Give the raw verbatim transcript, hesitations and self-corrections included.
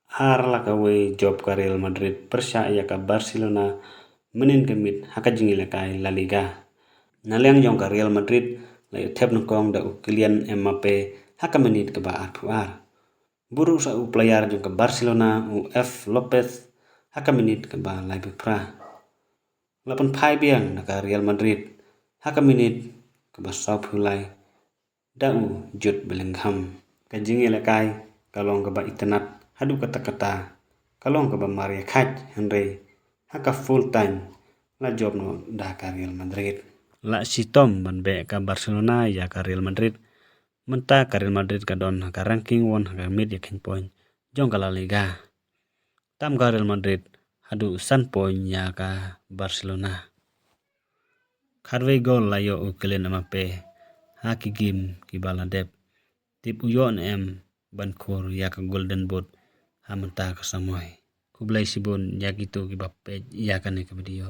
Ar la kawei jop ka Real Madrid pyrshah ïa ka Barcelona mynnin ka miet ha ka jingïalehkai La Liga. Na liang jong ka Real Madrid la ïoh thep nyngkong da u Kylian Mbappe ha ka minit kaba arphew ar. Buh ruh sa u player jong ka Barcelona u F Lopez ha ka minit kaba laiphew phra. La pynphai biang na ka Real Madrid ha ka minit kaba sawphew lai da u Jude Bellingham. Ka jingïalehkai ka long kaba itynnad haduh katta katta, ka long kaba mar ïa khaid, hynrei ha ka full time la jop noh da ka Real Madrid. La shitom ban beh ka Barcelona ïa ka Real Madrid. Mynta ka Real Madrid ka don ha ka ranking one ha ka miet ïa ka point jong ka La Liga. Tam ka Real Madrid haduh san point ïa ka Barcelona. Khatwei gol la ïoh u Kylian Mbappe ha ki game kiba la dep. Tip u ïoh ne em ban khur ïa ka Golden Boot ha mynta ka samoi. Khublei shibun ïa kito kiba peit ïa kane ka video.